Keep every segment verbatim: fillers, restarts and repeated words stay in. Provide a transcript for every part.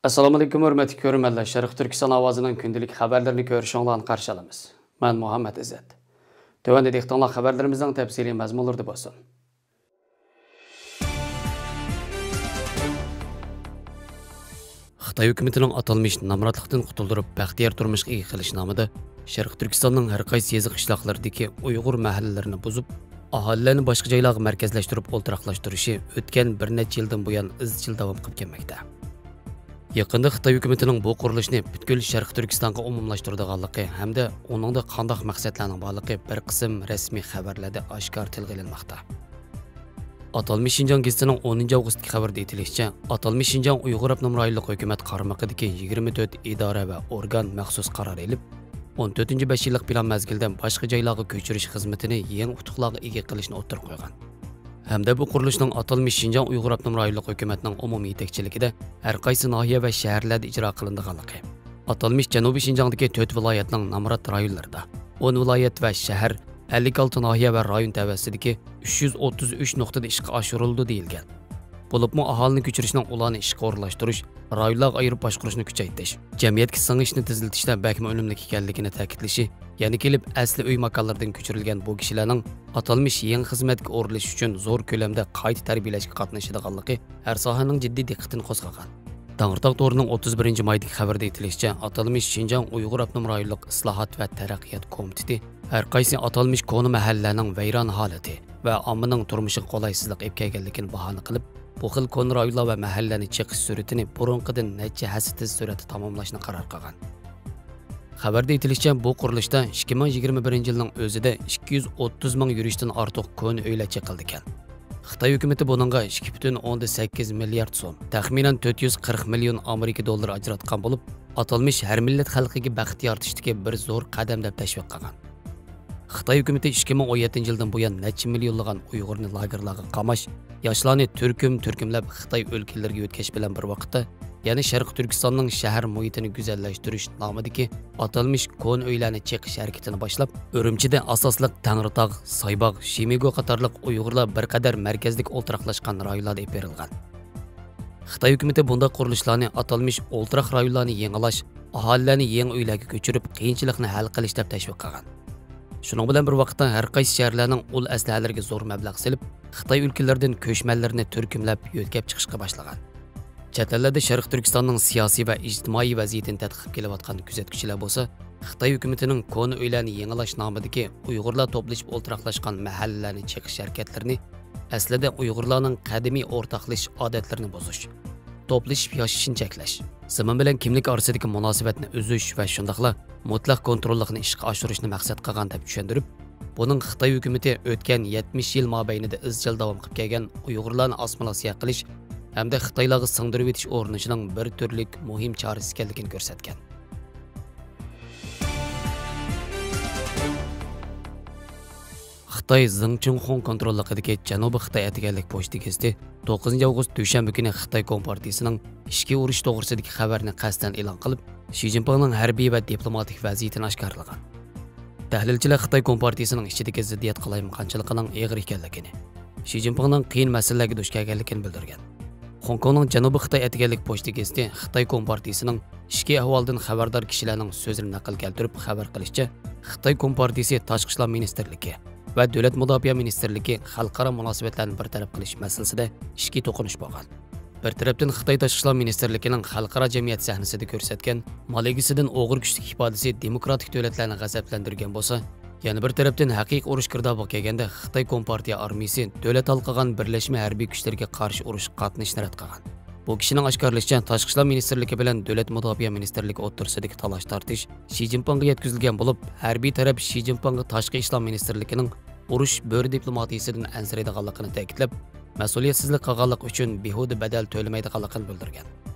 ئەسسالامۇئەلەيكۇم، ھۆرمەتلىك كۆرۈرمەنلەر. شەرقىي تۈركىستان ئاۋازىنىڭ كۈندىلىك خەۋەرلىرىنى كۆرۈشۈڭلارنى قارشى ئالىمىز. مەن مۇھەممەد ئىززەت. تۆۋەندە دىققىتىڭلار خەۋەرلىرىمىزنىڭ تەپسىلىي مەزمۇنلىرىدا بولسۇن. خىتاي ھۆكۈمىتىنىڭ ئاتالمىش نامراتلىقتىن قۇتۇلدۇرۇپ، بەختىيار تۇرمۇشقا ئىگە قىلىش نامىدا شەرقىي تۈركىستاننىڭ ھەر قايسى يېزا قىشلاقلىرىدىكى ئۇيغۇر مەھەللىلىرىنى بۇزۇپ، ئاھالىلەرنى باشقا جايلارغا مەركەزلەشتۈرۈپ ئولتۇراقلاشتۇرۇشى ئۆتكەن بىر نەچچە يىلدىن بۇيان ئىزچىل داۋام قىلىپ كەلمەكتە. يېقىندا خىتاي ھۆكۈمىتىنىڭ بۇ قۇرۇلۇشنى پۈتكۈل شەرقىي تۈركىستانغا ئومۇملاشتۇرىدىغانلىقى ھەمدە ئۇنىڭدا قانداق مەقسەتلەرنىڭ بارلىقى بىر قىسىم رەسمىي خەۋەرلەردە ئاشكارا تىلغا ئېلىنماقتا. ئاتالمىش شىنجاڭ گېزىتىنىڭ ئونىنچى ئاۋغۇستتىكى خەۋىرىدە ئېيتىلىشىچە، ئاتالمىش شىنجاڭ ئۇيغۇر ئاپتونوم رايونلۇق ھۆكۈمەت قارمىقىدىكى يىگىرمە تۆت ئىدارە ۋە ئورگان مەخسۇس قارار ئېلىپ، ئون تۆتىنچى بەش يىللىق پىلان مەزگىلىدە باشقا جايلارغا كۆچۈرۈش خىزمىتىنى يېڭى ئۇتۇقلارغا ئىگە قىلىشنى ئوتتۇرىغا قويغان. ھەمدە بۇ قۇرۇلۇشنىڭ ئاتالمىش شىنجاڭ ئۇيغۇر ئاپتونوم رايونلۇق ھۆكۈمەتنىڭ ئومۇمىي يېتەكچىلىكىدە ھەر قايسى ناھىيە ۋە شەھەرلەردە ئىجرا قىلىنىدىغانلىقى، ئاتالمىش جەنۇبىي شىنجاڭدىكى تۆت ۋىلايەتنىڭ نامرات رايونلىرىدا، ئون ۋىلايەت ۋە شەھەر، ئەللىك ئالتە ناھىيە ۋە رايون تەۋەسىدىكى ئۈچ يۈز ئوتتۇز ئۈچ نۇقتىدا ئىشقا ئاشۇرۇلىدۇ دېيىلگەن. بولۇپمۇ ئاھالىنى كۆچۈرۈشنىڭ ئۇلارنى ئىشقا ئورۇنلاشتۇرۇش، رايونلارغا ئايرىپ باشقۇرۇشنى كۈچەيتىش، جەمئىيەتكە سىڭىشنى تېزلىتىشتە بەكمۇ ئۈنۈملۈك ئىكەنلىكىنى تەكىتلىشى، يەنە كېلىپ ئەسلى ئۆي ماكانلىرىدىن كۆچۈرۈلگەن بۇ كىشىلەرنىڭ ئاتالمىش يېڭى خىزمەتكە ئورۇنلىشىش ئۈچۈن زور كۆلەمدە قايتا تەربىيەلەشكە قاتنىشىدىغانلىقى ھەر ساھەنىڭ جىددىي دىققىتىنى قوزغىغان. تەڭرىتاغ تورىنىڭ ئوتتۇز بىرىنچى مايدىكى خەۋىرىدە ئېيتىلىشىچە، ئاتالمىش شىنجاڭ ئۇيغۇر ئاپتونوم رايونلۇق ئىسلاھات ۋە تەرەققىيات كومىتېتى ھەر قايسى ئاتالمىش كونا مەھەللىلەرنىڭ ۋەيران ھالىتى ۋە ئاممىنىڭ تۇرمۇشىغا قولايسىزلىق ئېلىپ كەلگەنلىكىنى باھانە قىلىپ، بۇ خىل كونا رايونلار ۋە مەھەللىلەرنى چېقىش سۈرئىتىنى بۇرۇنقىدىن نەچچە ھەسسە تېز سۈرئەتتە تاماملاشنى قارار قىلغان. خەۋەردە ئېيتىلىشىچە، بۇ قۇرۇلۇشتا ئىككى مىڭ يىگىرمە بىرىنچى يىلنىڭ ئۆزىدە ئىككى يۈز ئوتتۇز مىڭ يۈرۈشتىن ئارتۇق كونا ئۆيلەر چېقىلىدىكەن. خىتاي ھۆكۈمىتى بۇنىڭغا ئىككى پۈتۈن ئوندىن سەككىز مىليارد سوم، تەخمىنەن تۆت يۈز قىرىق مىليون ئامېرىكا دوللىرى ئاجراتقان بولۇپ، ئاتالمىش ھەر مىللەت خەلقىگە بەخت يارىتىشتىكى بىر زور قەدەم دەپ تەشۋىق قىلغان. خىتاي ھۆكۈمىتى ئىككى مىڭ ئون يەتتىنچى يىلدىن بۇيان نەچچە مىليونلىغان ئۇيغۇرنى لاگېرلارغا قاماش، ياشلارنى تۈركۈم-تۈركۈملەپ خىتاي ئۆلكىلىرىگە يۆتكەش بىلەن بىر ۋاقىتتا، يەنە شەرقىي تۈركىستاننىڭ شەھەر مۇھىتىنى گۈزەللەشتۈرۈش نامىدىكى ئاتالمىش كونا ئۆيلەرنى چېقىش ھەرىكىتىنى باشلاپ، ئۈرۈمچىدە ئاساسلىق تەڭرىتاغ، سايباغ، شىمىگو قاتارلىق ئۇيغۇرلار بىر قەدەر مەركەزلىك ئولتۇراقلاشقان رايونلاردا ئېلىپ بېرىلغان. خىتاي ھۆكۈمىتى بۇنداق قۇرۇلۇشلارنى ئاتالمىش ئولتۇراق رايونلارنى يېڭىلاش، ئاھالىلەرنى يېڭى ئۆيلەرگە كۆچۈرۈپ، قىيىنچىلىقنى ھەل قىلىش دەپ تەشۋىق قىلغان. شۇنىڭ بىلەن بىر ۋاقىتتا، ھەر قايسى شەھەرلەرنىڭ ئۇل ئەسلىھەلىرىگە زور مەبلەغ سېلىپ، خىتاي ئۆلكىلىرىدىن كۆچمەنلىرىنى تۈركۈملەپ يۆتكەپ چىقىشقا باشلىغان. چەت ئەللەردە شەرقىي تۈركىستاننىڭ سىياسىي ۋە ئىجتىمائىي ۋەزىيىتىنى تەتقىق قىلىۋاتقان كۆزەتكۈچىلەر بولسا، خىتاي ھۆكۈمىتىنىڭ كونا ئۆيلەرنى يېڭىلاش نامىدىكى ئۇيغۇرلار توپلىشىپ ئولتۇراقلاشقان مەھەللىلەرنى چېقىش ھەرىكەتلىرىنى ئەسلىدە ئۇيغۇرلارنىڭ قەدىمىي ئورتاقلىشىش ئادەتلىرىنى بۇزۇش، توپلىشىپ ياشىشىنى چەكلەش، زېمىن بىلەن كىملىك ئارىسىدىكى مۇناسىۋەتنى ئۈزۈش ۋە شۇنداقلا مۇتلەق كونتروللۇقنى ئىشقا ئاشۇرۇشنى مەقسەت قىلغان دەپ چۈشەندۈرۈپ، بۇنىڭ خىتاي ھۆكۈمىتى ئۆتكەن يەتمىش يىل مابەينىدە ئىزچىل داۋام قىلىپ كەلگەن ئۇيغۇرلارنى ئاسسىمىلياتسىيە قىلىش ھەمدە خىتايلارغا سىڭدۈرۈۋېتىش ئۇرۇنۇشىنىڭ بىر تۈرلۈك مۇھىم چارىسى ئىكەنلىكىنى كۆرسەتكەن. خىتاي زېڭ چىڭخۇڭ كونتروللۇقىدىكى جەنۇبىي خىتاي ئەتىگەنلىك پوچتا گېزىتى توققۇزىنچى ئاۋغۇست دۈشەنبە كۈنى خىتاي كومپارتىيىسىنىڭ ئىچكى ئۇرۇش توغرىسىدىكى خەۋەرنى قەستەن ئېلان قىلىپ، شى جىنپىڭنىڭ ھەربىي ۋە دىپلوماتىك ۋەزىيىتىنى ئاشكارىلىغان. تەھلىلچىلەر خىتاي كومپارتىيىسىنىڭ ئىچىدىكى زىددىيەت قالايمىقانچىلىقىنىڭ ئېغىر ئىكەنلىكىنى، شى جىنپىڭنىڭ قىيىن مەسىلىلەرگە دۇچ كەلگەنلىكىنى بىلدۈرگەن. خوڭكوڭنىڭ جەنۇبىي خىتاي ئەتىگەنلىك پوچتا گېزىتى خىتاي كومپارتىيىسىنىڭ ئىچكى ئەھۋالدىن خەۋەردار كىشىلەرنىڭ سۆزىنى نەقىل كەلتۈرۈپ خەۋەر قىلىشىچە، خىتاي كومپارتىيىسى تاشقى ئىشلار مىنىستىرلىكى ۋە دۆلەت مۇداپىئە مىنىستىرلىكى خەلقئارا مۇناسىۋەتلەرنى بىر تەرەپ قىلىش مەسىلىسىدە ئىچكى توقۇنۇش بولغان. بىر تەرەپتىن خىتاي تاشقى ئىشلار مىنىستىرلىكىنىڭ خەلقئارا جەمئىيەت سەھنىسىدە كۆرسەتكەن مال ئىگىسىدىن ئوغرى كۈچلۈك ئىپادىسى دېموكراتىك دۆلەتلەرنى غەزەپلەندۈرگەن بولسا، يەنە بىر تەرەپتىن ھەقىقىي ئۇرۇش گىردابىغا كەلگەندە خىتاي كومپارتىيە ئارمىيىسى دۆلەت ھالقىغان بىرلەشمە ھەربىي كۈچلىرىگە قارشى ئۇرۇشقا قاتنىشىشنى رەت قىلغان. بۇ كىشىنىڭ ئاشكارىلىشىچە، تاشقى ئىشلار مىنىستىرلىكى بىلەن دۆلەت مۇداپىئە مىنىستىرلىكى ئوتتۇرىسىدىكى تالاش تارتىش شى جىنپىڭغا يەتكۈزۈلگەن بولۇپ، ھەربىي تەرەپ شى جىنپىڭغا تاشقى ئىشلار مىنىستىرلىكىنىڭ ئۇرۇش بۆرە دىپلوماتىيىسىدىن ئەنسىرەيدىغانلىقىنى تەكىتلەپ، مەسئۇلىيەتسىزلىك قىلغانلىق ئۈچۈن بىھۇدە بەدەل تۆلىمەيدىغانلىقىنى بىلدۈرگەن.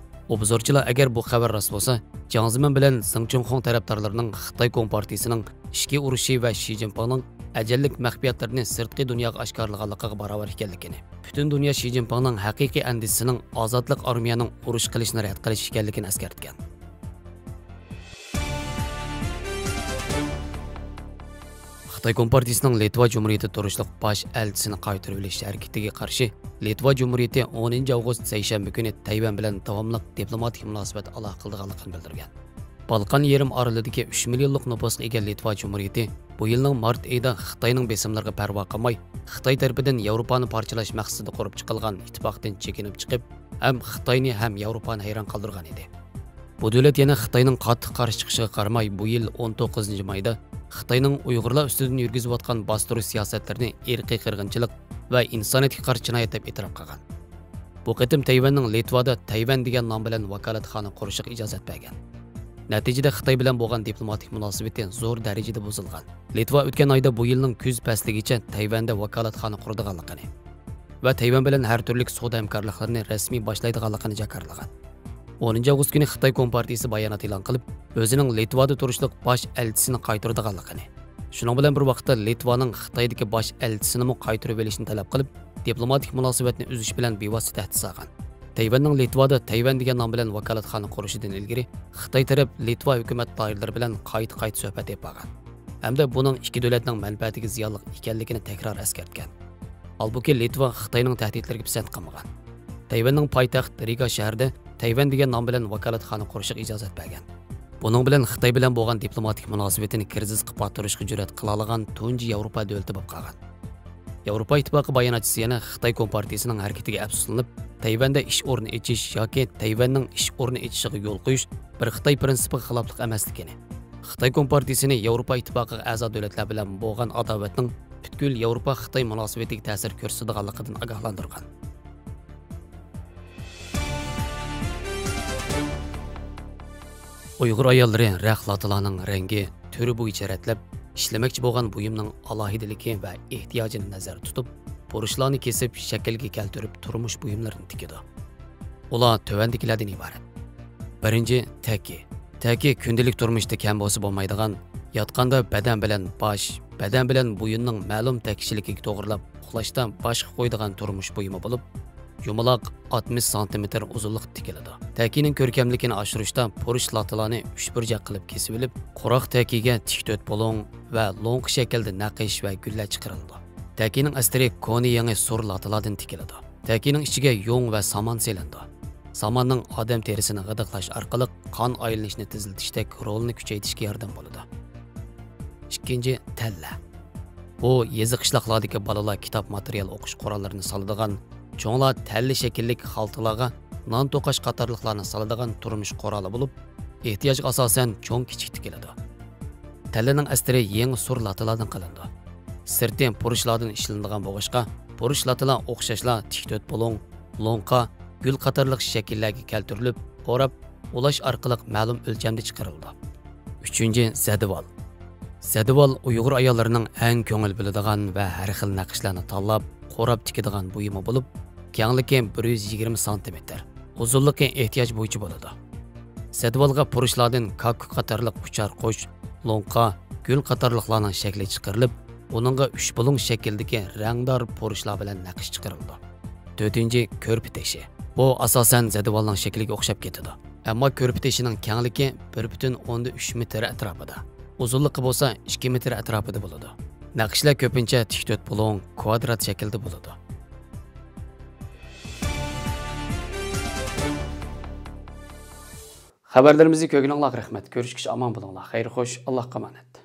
ئوبزورچىلار ئەگەر بۇ خەۋەر راست بولسا، جياڭ زېمىن بىلەن زېڭ چىڭخۇڭ تەرەپدارلىرىنىڭ خىتاي كومپارتىيىسىنىڭ ئىچكى ئۇرۇشى ۋە شى جىنپىڭنىڭ ئەجەللىك مەخپىيەتلىرىنى سىرتقى دۇنياغا ئاشكارىلىغانلىقىغا باراۋەر ئىكەنلىكىنى، پۈتۈن دۇنيا شى جىنپىڭنىڭ ھەقىقىي ئەندىزىسىنىڭ ئازادلىق ئارمىيەنىڭ ئۇرۇش قىلىشنى رەت قىلىش ئىكەنلىكىنى ئەسكەرتكەن. خىتاي كومپارتىيىسىنىڭ لىتۋا جۇمھۇرىيىتى تۇرۇشلۇق باش ئەلچىسىنى قايتۇرۇۋېلىش ھەرىكىتىگە قارشى لىتۋا جۇمھۇرىيىتى ئونىنچى ئاۋغۇست سەيشەنبە كۈنى تەيۋەن بىلەن داۋاملىق دىپلوماتىك مۇناسىۋەت ئالاقە قىلىدىغانلىقىنى بىلدۈرگەن. بالقان يېرىم ئارىلىدىكى ئۈچ مىليونلۇق نوپۇسقا ئىگە لىتۋا جۇمھۇرىيىتى بۇ يىلنىڭ مارت ئېيىدا خىتاينىڭ بېسىملىرىغا پەرۋا قىلماي، خىتاي تەرىپىدىن ياۋروپانى پارچىلاش مەقسىتىدە قۇرۇپ چىقىلغان ئىتتىپاقتىن چېكىنىپ چىقىپ، ھەم خىتاينى، ھەم ياۋروپانى ھەيران قالدۇرغان ئىدى. بۇ دۆلەت يەنە خىتاينىڭ قاتتىق قارشى چىقىشىغا قارىماي، بۇ يىل ئون توققۇزىنچى مايدا خىتاينىڭ ئۇيغۇرلار ئۈستىدىن يۈرگۈزۈۋاتقان باستۇرۇش سىياسەتلىرىنى ئىرقىي قىرغىنچىلىق ۋە ئىنسانىيەتكە قارشى جىنايەت دەپ ئېتىراپ قىلغان. بۇ قېتىم تەيۋەننىڭ لىتۋادا تەيۋەن دېگەن نام بىلەن ۋاكالەتخانا قۇرۇشىغا ئىجازەت بەرگەن. نەتىجىدە خىتاي بىلەن بولغان دىپلوماتىك مۇناسىۋىتى زور دەرىجىدە بۇزۇلغان. لىتۋا ئۆتكەن ئايدا بۇ يىلنىڭ كۈز پەسلىگىچە تەيۋەندە ۋاكالەتخانا قۇرىدىغانلىقىنى ۋە تەيۋەن بىلەن ھەر تۈرلۈك سودا ھەمكارلىقلىرىنى رەسمىي باشلايدىغانلىقىنى جاكارلىغان. ئونىنچى ئاۋغۇست كۈنى خىتاي كومپارتىيىسى بايانات ئېلان قىلىپ، ئۆزىنىڭ لىتۋادا تۇرۇشلۇق باش ئەلچىسىنى قايتۇرىدىغانلىقىنى، شۇنىڭ بىلەن بىر ۋاقىتتا لىتۋانىڭ خىتايدىكى باش ئەلچىسىنىمۇ قايتۇرۇۋېلىشنى تەلەپ قىلىپ، دىپلوماتىك مۇناسىۋەتنى ئۈزۈش بىلەن بىۋاسىتە تەھدىت سالغان. تەيۋەننىڭ لىتۋادا تەيۋەن دېگەن نام بىلەن ۋاكالەتخانا قۇرۇشىدىن ئىلگىرى خىتاي تەرەپ لىتۋا ھۆكۈمەت دائىرىلىرى بىلەن قايتا-قايتا سۆھبەت ئېلىپ بارغان ھەمدە بۇنىڭ ئىككى دۆلەتنىڭ مەنپەئەتىگە زىيانلىق ئىكەنلىكىنى تەكرار ئەسكەرتكەن. ھالبۇكى، لىتۋا خىتاينىڭ تەھدىتلىرىگە پىسەنت قىلمىغان. تەيۋەننىڭ پايتەخت رىگا شەھىرىدە تەيۋەن دېگەن نام بىلەن ۋاكالەتخانا قۇرۇشىغا ئىجازەت بەرگەن. بۇنىڭ بىلەن خىتاي بىلەن بولغان دىپلوماتىك مۇناسىۋىتىنى كىرىزىسقا پاتتۇرۇشقا جۈرئەت قىلالىغان تۇنجى ياۋروپا دۆلىتى بولۇپ قالغان. ياۋروپا ئىتتىپاقى باياناتچىسى يەنە خىتاي كومپارتىيىسىنىڭ ھەرىكىتىگە ئەپسۇسلىنىپ، تەيۋەندە ئىش ئورنى ئېچىش ياكى تەيۋەننىڭ ئىش ئورنى ئېچىشىغا يول قويۇش بىر خىتاي پىرىنسىپىغا خىلاپلىق ئەمەسلىكىنى، خىتاي كومپارتىيىسىنى ياۋروپا ئىتتىپاقىغا ئەزا دۆلەتلەر بىلەن بولغان ئاداۋەتنىڭ پۈتكۈل ياۋروپا-خىتاي مۇناسىۋىتىگە تەسىر كۆرسىتىدىغانلىقىدىن ئاگاھلاندۇرغان. ئۇيغۇر ئاياللىرى رەخت لاتىلارنىڭ رەڭگى، تۈرى بويىچە رەتلەپ، ئىشلىمەكچى بولغان بۇيۇمنىڭ ئالاھىدىلىكى ۋە ئېھتىياجىنى نەزەردە تۇتۇپ، پۇرۇچلارنى كېسىپ، شەكىلگە كەلتۈرۈپ تۇرمۇش بۇيۇملىرىنى تىكىدۇ. ئۇلار تۆۋەندىكىلەردىن ئىبارەت. بىرىنچى، تەكى. تەكى كۈندىلىك تۇرمۇشتا كەم بولسا بولمايدىغان، ياتقاندا بەدەن بىلەن باش، بەدەن بىلەن بويۇننىڭ مەلۇم تەكشىلىكىگە توغرىلاپ ئۇخلاشتا باشقا قويىدىغان تۇرمۇش بۇيۇمى بولۇپ، يۇمىلاق ئاتمىش سانتىمېتىر ئۇزۇنلۇقتا تىكىلىدۇ. تەكىنىڭ كۆركەملىكىنى ئاشۇرۇشتا پۇرۇچ لاتىلارنى ئۈچ بۇرجەك قىلىپ كېسىۋېلىپ، قۇراق تەكىگە تىك تۆت بۇلۇڭ ۋە لوڭقا شەكىلدە نەقىش ۋە گۈللەر چىقىرىلىدۇ. تەكىنىڭ ئەستىرى كونا يېڭى سۇر لاتىلاردىن تىكىلىدۇ. تەكىنىڭ ئىچىگە يۇڭ ۋە سامان سېلىنىدۇ. ساماننىڭ ئادەم تېرىسىنى غىدىقلاش ئارقىلىق قان ئايلىنىشنى تېزلىتىشتەك رولىنى كۈچەيتىشكە ياردەم بولىدۇ. ئىككىنچى، تەللە. بۇ يېزا قىشلاقلاردىكى بالىلار كىتاب، ماتېرىيال ئوقۇش قوراللىرىنى سالىدىغان، چوڭلار تەللە شەكىللىك خالتىلارغا نان توقاش قاتارلىقلارنى سالىدىغان تۇرمۇش قورالى بولۇپ، ئېھتىياجغا ئاساسەن چوڭ-كىچىك تىكىلىدۇ. تەللىنىڭ ئەستىرى يېڭى سۇر لاتىلاردىن قىلىنىدۇ. سىرتى پۇرۇچلاردىن ئىشلىنىدىغان بولغاچقا، پۇرۇچ لاتىلار ئوخشاشلا تىك تۆت بۇلۇڭ، لوڭقا، گۈل قاتارلىق شەكىللەرگە كەلتۈرۈلۈپ، ئوراپ، ئۇلاش ئارقىلىق مەلۇم ئۆلچەمدە چىقىرىلىدۇ. ئۈچىنچى، زەدىۋال. زەدىۋال ئۇيغۇر ئاياللىرىنىڭ ئەڭ كۆڭۈل بۆلىدىغان ۋە ھەر خىل نەقىشلەرنى تاللاپ، قوراپ تىكىدىغان بۇيۇمى بولۇپ، كەڭلىكى بىر يۈز يىگىرمە سانتىمېتىر، ئۇزۇنلۇقى ئېھتىياج بويىچە بولىدۇ. زەدىۋالغا پۇرۇچلاردىن كاككۇك قاتارلىق ئۇچار قۇش، لوڭقا، گۈل قاتارلىقلارنىن شەكلى چىقىرىلىپ، ئۇنىڭغا ئۈچ بۇلۇڭ شەكلىدىكى رەڭدار پۇرۇچلار بىلەن نەقىش چىقىرىلىدۇ. تۆتىنچى، كۆرپە تېشى. بۇ ئاساسەن زەدىۋالنىڭ شەكلىگە ئوخشاپ كېتىدۇ. ئەمما كۆرپە تېشىنىڭ كەڭلىكى بىر پۈتۈن ئوندىن ئۈچ مېتىر ئەتراپىدا، ئۇزۇنلۇقى بولسا ئىككى مېتىر ئەتراپىدا بولىدۇ. نەقىشلەر كۆپىنچە تىك تۆت بۇلۇڭ، كۋادرات شەكلىدە بولىدۇ. خەۋەرلىرىمىزنى كۆرگىنىڭلارغا رەھمەت. كۆرۈشكىچە ئامان بولۇڭلار. خەير خوش، ئاللاھقا ئامانەت.